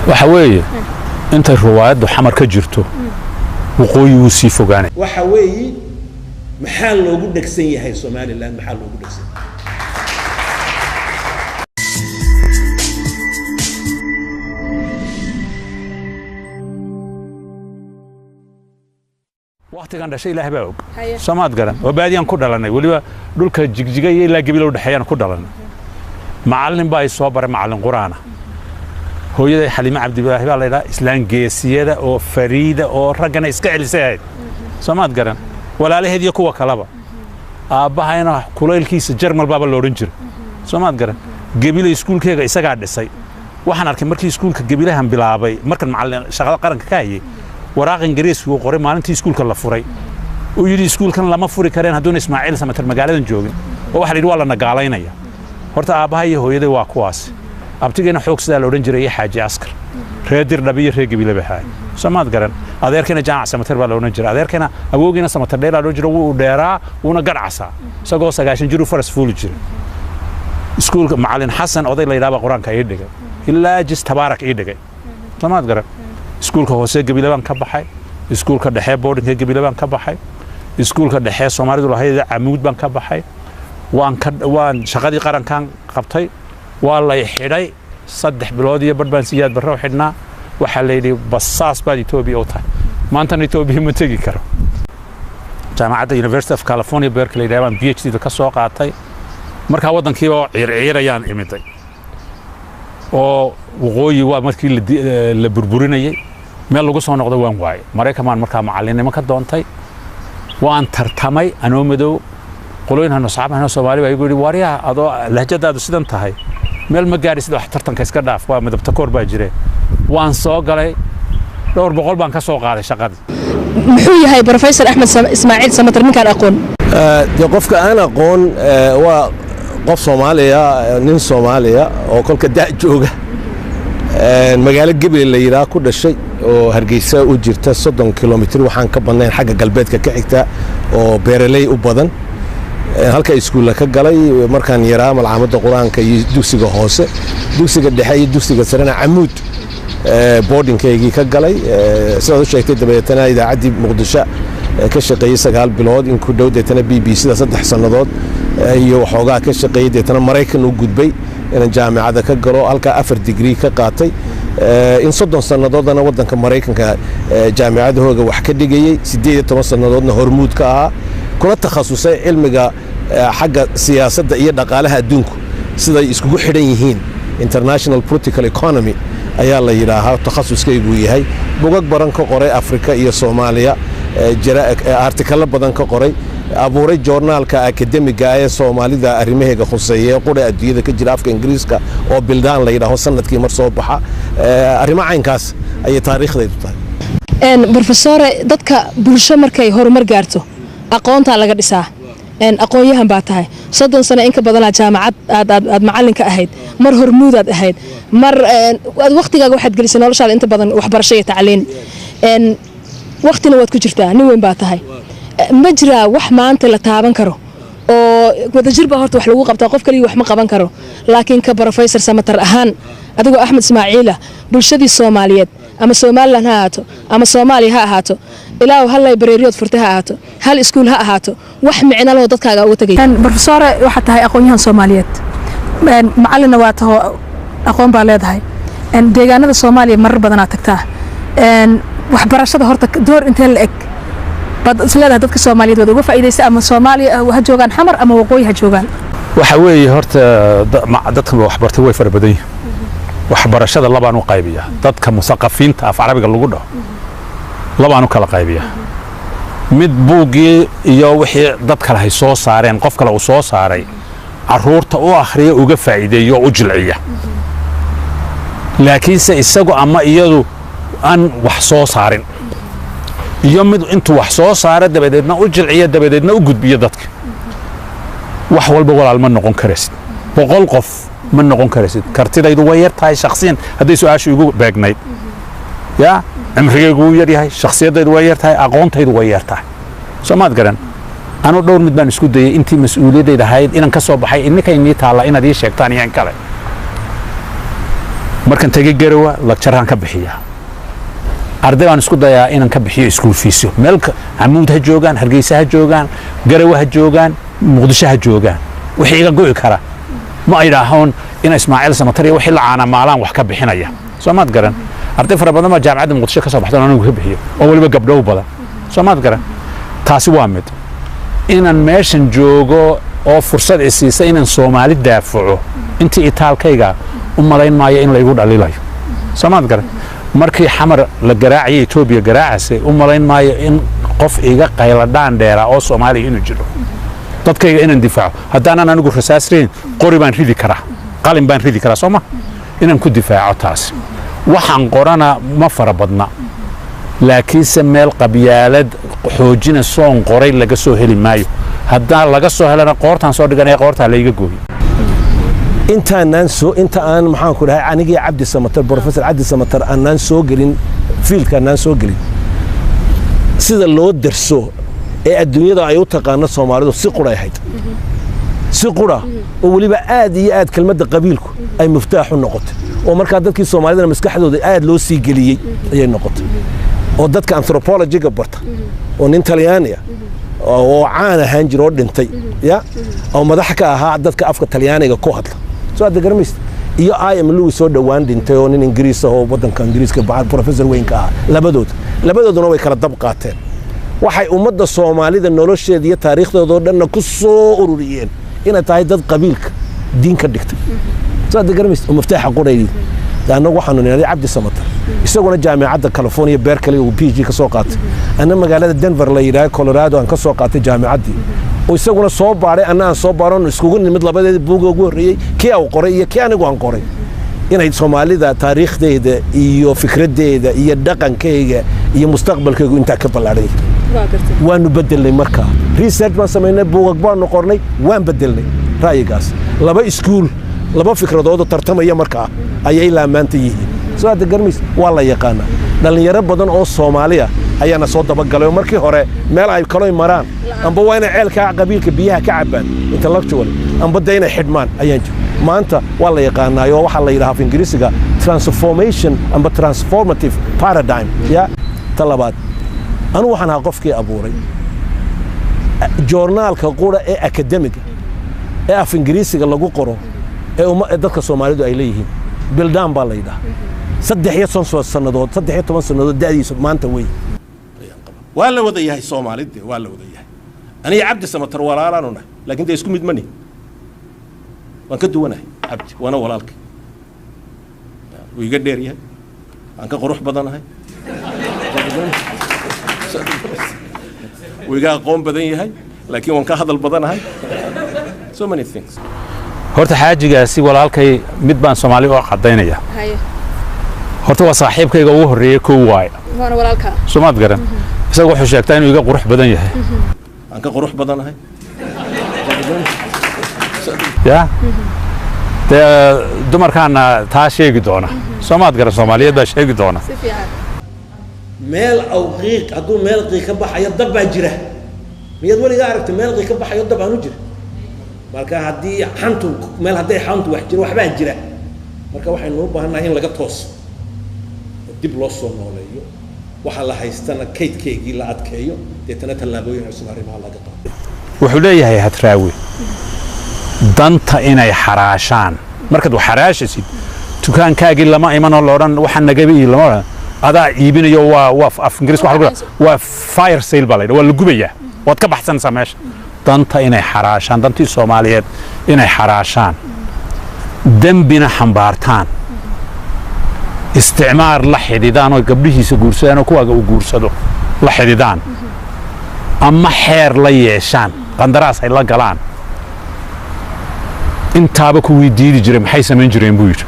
Waxa weeye, intay ruwaayaddu Xamar ka jirto, Waqooyi wuu sii fogaanay. Waxa weeye, maxaa loogu dhegsan yahay Somaliland? Maxaa loogu dhegsan yahay? Waqtigan dhashay Ilaah baa og, soomaad garan, oo baadiyaan ku dhalanay, weliba dhulka Jigjiga iyo ilaa Gabilow dhexeeyaan ku dhalanay. Macallin baa i soo baray, macallin Qur-aana. Hooyaday Xaliime Cabdibilaahi baa la yidhaha, islaan geesiyada oo fariida oo raggana iska celisay ahayd, soomaad garan, walaalaheed iyo kuwa kaleba. Aabbahayna kulaylkiisa Jarmal baaba la odhan jiray, soomaad garan. Gebile iskuulkeega isagaa dhisay. Waxaan arkay markii iskuulka Gebilahan bilaabay, markan macallin shaqada qaranka ka hayay, waraaq Ingiriiski uu qoray maalintii iskuulka la furay, uu yidhi iskuulkan lama furi kareen hadduuna Ismaaciil Samater magaaladan joogin, oo waxa la yidhi waa la nagaalaynaya. Horta aabbaha iyo hooyaday waa kuwaas. Abtigeena Xoog sidaa la odhan jiray iyo Xaaji Askar, reer Dirdhabi iyo reer Gebile bay ahaayeen, soomaad garan. Adeerkayna Jaamac Samater baa la odhan jiray. Adeerkayna awoogiina Samater Dheer la odhan jiray. Wuu dheeraa, wuuna gadhcasaa, isagoo 90 jiruu faras fuuli jiray. Iskuulka macallin Xasan oday la yidhaha baa Qur-aanka ii dhigay, ilaa jis Tabaarak ii dhigay, soomaad garan. Iskuulka hoose Gebile baan ka baxay, iskuulka dhexe boardingka Gebile baan ka baxay, iskuulka dhexe Soomaalidu lahayd Camuud baan ka baxay. Waan ka waan shaqadii qarankan qabtay. Waa lay xidhay, 3 bilood iyo badh baan Siyaad Barre u xidhnaa. Waxaa la yidhi basaas baad Etoobiya u tahay. Maantana Etoobiya ma tegi karo. Jaamacadda University of California, Berkeley yidhaha baan PhD da ka soo qaatay. Markaa waddankiiba oo ciirciirayaan imiday, oo Waqooyi waa markii la burburinayay. Meel lagu soo noqdo waan waayay. Maraykan baan markaa macallinnimo ka doontay. Waan tartamay anoo madow. Qolooyin asxaabahano Soomaali baa igu yidhi, "Waaryaha, adoo lahjadaadu sidan tahay meel ma gaadhi sida wax, tartanka iska dhaaf, waa midabta koor baa jire." Waan soo galay, dhowr boqol baan ka soo qaaday shaqadii. Muxuu yahay Professor Axmed Ismaaciil Samater ninkaan aqoon? Dee qofka aan aqoon, waa qof Soomaaliya, nin Soomaaliya oo kolka da' jooga, magaalo Gebel la yidhaah ku dhashay, oo Hargeysa u jirta 30 kilomitir waxaan ka badnayn, xagga galbeedka ka xigta, oo beeraley u badan. Halka iskuulla ka galay markaan yaraa malcaamadda Qur-aanka iyo dugsiga hoose, dugsiga dhexe iyo dugsiga sarena Camuud boardingkaygii ka galay, sidaad u sheegtay. Dabeetana idaacaddii Muqdisho ka shaqeeyey 9 bilood in ku dhow, deetana BBC da 3 sannadood iyo waxoogaa ka shaqeeyey, deetana Maraykan u gudbay inaan jaamicadda ka galo, halkaa 4 digrii ka qaatay. In 30 sannadoodana waddanka Maraykanka jaamicadahooga wax ka dhigayey, 18 sannadoodna hormuud ka ahaa, kuna takhasusay cilmiga xagga siyaasadda iyo dhaqaalaha adduunku siday iskugu xidhan yihiin. International political economy ayaa la yidhaahaa takhasuskaygu yahay. Bugag badan ka qoray Afrika iyo Soomaaliya, artikalo badan ka qoray, abuuray joornaalka akademiga ee Soomaalida arrimaheega khuseeya ee qura adduunyada ka jira, afka Ingiriiska oo Bildaan la yidhaaho, sanadkii mar soo baxa. Arrimo caynkaas ayay taariikhdaydu tahay. Brofesore, dadka bulsho markay horumar gaarto aqoontaa laga dhisaa. Aqoon-yahan baa tahay, 30 sano in ka badanaa jaamacad aad macallinka ahayd, mar hormuudaad ahayd, mar aad waqtigaaga waxaad gelisay noloshaada inta badan waxbarasho iyo tacliin, waqtina waad ku jirtaa, nin weyn baa tahay. Ma jiraa wax maanta la taaban karo oo wadajir baa horta wax lagu qabtaa? Qof kaliya wax ma qaban karo, laakiin ka Professor Samatar ahaan, adigoo Axmed Ismaaciila, bulshadii Soomaaliyeed, ama Somaliland ha ahaato ama Soomaaliya ha ahaato, ilaa hal libraryood furtay ha ahaato, hal iskuul ha ahaato, wax micno leh dadkaaga uga tagay? Professore, waxaad tahay aqoon-yahan Soomaaliyeed, macalinna waa taho, aqoon baa leedahay. Deegaanada Soomaaliya marar badanaad tagtaa. Waxbarashada horta door intee la eg baad is leedahay dadka Soomaaliyeed waad uga faa'iidaysa, ama Soomaaliya ha joogaan Xamar ama Waqooyi ha joogaan? Waxa weeye, horta dadka waxbartay way fara badan yihiin. Waxbarashada labaan u qaybiyaa. Dadka musaqafiinta af Carabiga lagu dhaho labaan u kala qaybiyaa: mid buuggii iyo wixii dad kale hay soo saareen, qof kale uu soo saaray, caruurta u akhriya, uga faa'iideeyo oo u jilciya, laakiinse isagu ama iyadu aan wax soo saarin, iyo mid intuu wax soo saaro dabadeedna u jilciya, dabadeedna u gudbiyo dadka. Wax walba, walaal, ma noqon karaysid. 100 qof ma noqon karaysid. Kartidaydu way yar tahay shakhsiyan, hadday su-aashu igu beegnayd. Yaa cimrigaygu wuu yar yahay, shakhsiyaddaydu way yar tahay, aqoontaydu way yar tahay, soo maad garan. Anuu dhowr mid baan isku dayay intii mas-uuliyaddayda ahayd inaan ka soo baxay. Inninkay nii taalla inaad ii sheegtaan iyo in kale. Markan tegay Garowa, lecture-aan ka bixiyaa. Arday baan isku dayaa inaan ka bixiyo school fees. Meel Camuud ha joogaan, Hargeysa ha joogaan, Garowe ha joogaan, Muqdisho ha joogaan, wixii iga go'i kara. Ma ay idhaahoon ina Ismaaciil Samatar iyo wixii la caana maalaan wax ka bixinaya. Soo maad garan? Arday fara badan baa Jaamacadda Muqdisho ka soo baxdan anigu ka bixiyo, oo weliba gabdhow badan. Soo maad garan? Taasi waa mid. Inaan meeshan joogo oo fursad i siisa inaan Soomaali daafaco intii itaalkayga, u malayn maayo in laygu dhaliilayo. Soo maad garan? Markii Xamar la garaacayay, Etoobiya garaacasay, u malayn maayo in qof iga qayladhaan dheeraa oo Soomaaliya inuu jiro. Dadkayga inaan difaaco, haddaanan anigu rasaas ridin, qori baan ridi karaa, qalin baan ridi karaa. Soo ma inaan ku difaaco taasi? Waxaan qorana ma fara badna, laakiinse meel qabyaalad xoojina soon qoray laga soo heli maayo. Haddaan laga soo helana, qoortaan soo dhiganaya, qoortaa layga gooyo. Intaanaan soo, inta aan, maxaan ku dhahay, anigii Cabdi Samatar, Professor Cabdi Samatar, aanaan soo gelin field-ka, aanaan soo gelin sida loo darso ee adduunyada ay u taqaano Soomaalidu, si qura ahayd, si qura oo weliba aad iyo aad kelmadda qabiilku ay muftaax u noqotay, oo markaa dadkii Soomaalidana maskaxdooda aad loo sii geliyey ayay noqotay. Oo dadka anthropology-ga barta, oo nin Talyaaniya oo caan ahaan jira oo dhintay ya oo madax ka ahaa dadka afka Talyaaniga ku hadla, soo hadda garamaysta, iyo I.M. Lewis oo dhowaan dhintay, oo nin Ingiriis ah oo waddanka Ingiriiska professor weynka ahaa, labadooduna way kala dab qaateen. Waxay ummadda Soomaalida nolosheeda iyo taariikhdooda oo dhanna ku soo ururiyeen inay tahay dad qabiilka diin ka dhigtay. Soo hadda garamaysta? Oo muftaaxa quraydi. Annagu waxaanu nidhi, Cabdi Samatar isaguna Jaamicadda California Berkeley uu PhD ka soo qaatay, anna magaalada Denver la yidhaaho, Colorado, aan ka soo qaatay jaamicaddii, oo isaguna soo baadhay, anna aan soo baadho, iskugu nimid labadeeda buuga ugu horreeyey, kii au qoray iyo kii anigu aan qoray, inay Soomaalida taariikhdeeda iyo fikraddeeda iyo dhaqankayga iyo mustaqbalkaygu intaa ka ballaadhan yahay. Waanu bedelnay markaa, research baan samaynay, buugag baanu qornay, waan bedelnay ra'yigaas. Laba iskuul, laba fikradoodoo tartamaya markaa ayay ilaa maanta yihiin. Soo hadda garmays? Waa la yaqaanaa. Dhallinyaro badan oo Soomaaliya ayaana soo dabagalay, oo markii hore meel ay kaloy maraan, amba waa inay ceelkaa qabiilka biyaha ka cabbaan intellectual, amba dee inay xidhmaan ayaan jir. Maanta waa la yaqaanaayo. Waxaa la yidhaha af Ingiriisiga transformation amba transformative paradigm. Ya ta labaad, anugu waxaan ahaa qofkii abuuray joornaalka qura ee academic-ga ee af Ingiriisiga lagu qoro ee dadka Soomaalidu ay leeyihiin. Bildaan baa la yidhaha. 13 sannadood, 13 sannadood da'diisu maanta wey. Waa la wada yahay Soomaalide, waa la wada yahay. Aniga Cabdi Samatar walaalaanu nahay, laakiin dee isku mid mani, waan ka duwanahay Cabdi, waana walaalkay. Wuu iga dheer yahay, waan ka qurux badanahay, wuu iga aqoon badan yahay, laakiin waan ka hadal badanahay, so many things. Horta xaajigaasi walaalkay, mid baan Soomaali oo caddaynaya. Horta waa saaxiibkayga ugu horreeyey, kow waaye. Waana walaalka. Soomaad garan? Isaga wuxuu sheegtaa inuu iga qurux badan yahay. Waan ka qurux badanahay. Ya dee dumarkaana taa sheegi doona. Soomaad garan? Soomaaliyeed baa sheegi doona. Si fiican. Meel aw qiiq, hadduu meel qiiq ka baxayo, dab baa jira. Miyaad weligaa aragtay meel qiiq ka baxayo dab aanu jira? Marka haddii xantu meel, hadday xantu wax jiro, waxbaa jira. Marka waxaynu u baahannahay in laga tooso oo dib loo soo nooleeyo waxa la haystana, kaydkeygii la adkeeyo, deetana tallaabooyin cusub arrimaha laga qaado. Wuxuu leeyahay Hadraawi, danta inay xaraashaan. Markaad wax xaraashasid, dukaankaagii lama imanoo loodhan waxa nagaba ii lama odhan, adaa iibinayo. Waa af Ingiriis waxa lagu dhahaa waa fire sale baa la yidhaha, waa la gubayaa, waad ka baxsanaysaa meesha. Danta inay xaraashaan, dantii Soomaaliyeed inay xaraashaan, dembina xambaartaan, isticmaar la xidhidaan, oo gabdhihiisa guursadaan, oo kuwaaga uu guursado la xidhidaan, ama xeer la yeeshaan, qandaraas ay la galaan. Intaaba kuwii diidi jiray maxay samayn jireen buu yidhi.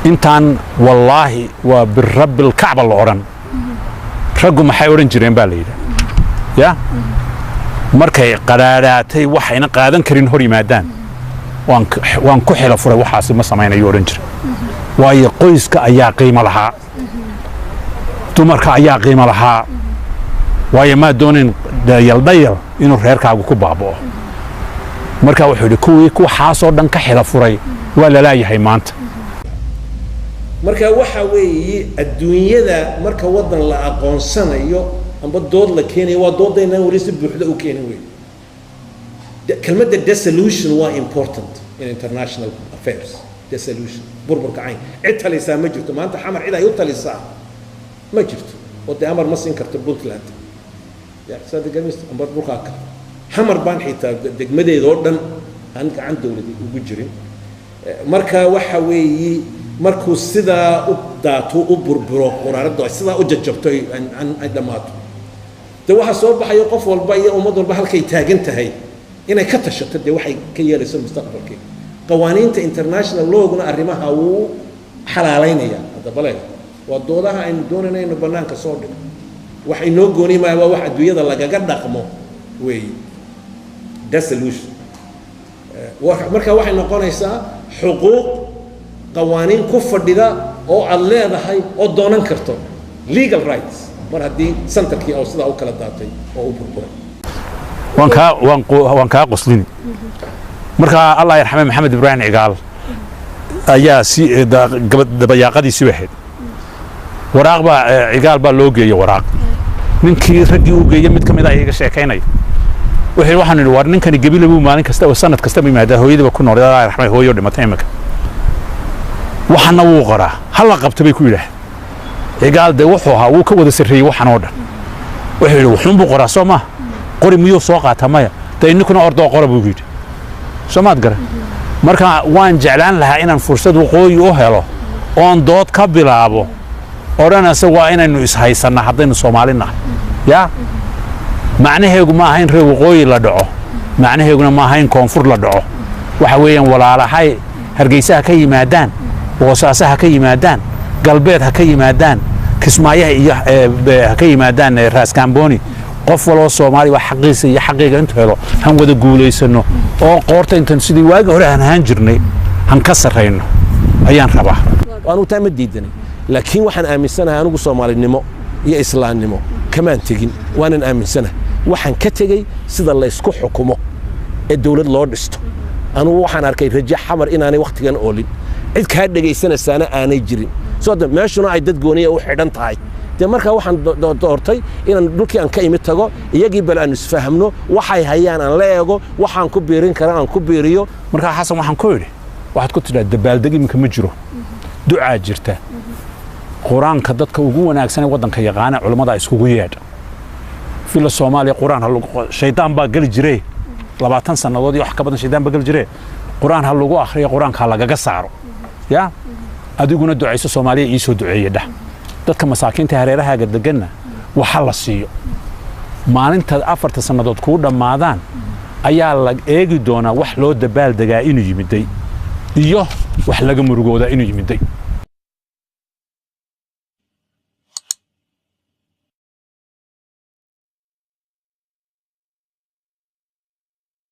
Intaan wallaahi waa birabbilkacba la odhan, raggu maxay odhan jireen baa la yidhi. Ya markay qadhaadhaatay, waxayna qaadan karin hor yimaadaan, waan ku xilo furay, waxaasi ma samaynayo odhan jiray. Waayo, qoyska ayaa qiimo lahaa, dumarka ayaa qiimo lahaa. Waayo, maa doonayn dhayal dhayal inuu reerkaagu ku baaba'o. Marka wuxuu yidhi, kuwii waxaasoo dhan ka xilo furay waa lalaayahay maanta. Marka waxa weeye, adduunyada marka waddan la aqoonsanayo amba dood la keenayo, waa doodaynaan weli si buuxda u keenin wey. Kelmadda dissolution waa important in international affairs. Dissolution, burburka cayn, cid talisaa ma jirto maanta. Xamar cid ay u talisaa ma jirto, oo dee amar ma siin karto Puntland amba dhulkaa kale. Xamar baan xitaa degmadeeda oo dhan aan gacan dowladi ugu jirin. Marka waxa weeyi, markuu sidaa u daato, u burburo, quraaraddu ay sidaa u jajabto, ay dhammaato, dee waxaa soo baxayo qof walba iyo ummad walba halkay taagan tahay inay ka tashato, dee waxay ka yeelayso mustaqbalkeeda. Qawaaniinta international lawguna arrimaha wuu xalaalaynaya. Hadda baleeg, waa doodaha aynu doonayna inaynu bannaanka soo dhigo. Wax inoo gooni maayo, waa wax adduunyada lagaga dhaqmo weeye dissolution. Marka waxay noqonaysaa xuquuq qawaaniin ku fadhida oo aad leedahay oo doonan karto, legal rights, mar haddii centerkii oo sidaa u kala daatay oo u burburay. Waan kaa qoslini. Marka Allah yarxame, Maxamed Ibraahim Cigaal ayaa si dabayaaqadiisii ahayd waraaq baa Cigaal baa loo geeyey waraaq. Ninkii raggii u geeyey mid ka mid ah iga sheekaynaya wuxuu, waxaan idhi, war ninkani Gebile buu maalin kasta oo sanad kasta yimaadaa, hooyadiiba ku nool, Allah yarxame, hooyo dhimatay imika, waxana wuu qoraa, hala qabto bay ku yidhaah. Cigaal dee wuxuu ahaa wuu ka wada sarreeyey waxan oo dhan. Wuxuu yidhi, wuxuunbuu qoraa, soo maaha? Qori miyuu soo qaataa? Maya. Dee ninkuna ordoo qora buu yidhi, soo maad garan? Marka waan jeclaan lahaa inaan fursad waqooyi u helo oon dood ka bilaabo odhanaysa waa inaynu ishaysannaa haddaynu Soomaali nahay. Yaa macnaheegu ma aha in reer waqooyi la dhaco, macnaheeguna ma aha in koonfur la dhaco. Waxa weeyaan, walaalahay Hargeysa ha ka yimaadaan, Boosaaso ha ka yimaadaan, galbeed ha ka yimaadaan, Kismaayaha iyo ha ka yimaadaan, Raaskaamboni, qof waloo Soomaali waa xaqiisa iyo xaqiiga intuu helo han wada guulaysano oo qoorta intan sidii waagi hore han ahaan jirnay han ka sarrayno ayaan rabaa. Anugu taa ma diidanay, laakiin waxaan aaminsanahay anigu Soomaalinimo iyo islaamnimo kamaan tegin, waanan aaminsanahay. Waxaan ka tegey sida laysku xukumo ee dowlad loo dhisto. Anugu waxaan arkay rajo Xamar inaanay wakhtigan oolin, cid kaa dhegaysanaysaana aanay jirin, soo de meeshuna ay dad gooniya u xidhan tahay. Dee markaa waxaan doortay inaan dhulkii aan ka imid tago, iyagii bal aan isfahamno, waxay hayaan aan la eego, waxaan ku biirin kara aan ku biiriyo. Markaa Xasan waxaan ku idhi, waxaad ku tidhaa dabaaldeg iminka ma jiro, ducaa jirta, qur-aanka dadka ugu wanaagsan ee waddanka yaqaana culummada iskugu yeedha Villa Soomaaliya, qur-aan ha lagu, shaydaan baa geli jiree 20 sannadood iyo wax ka badan, shaydaan baa geli jiree, qur-aan ha lagu akhriyo, qur-aanka ha lagaga saaro. Ya adiguna ducayso, Soomaaliya ii soo duceeye dhah, dadka masaakiinta hareerahaaga deganna waxa la siiyo. Maalinta 4ta sannadood kuu dhammaadaan ayaa la eegi doonaa wax loo dabaaldegaa inuu yimiday iyo wax laga murugoodaa inuu yimiday.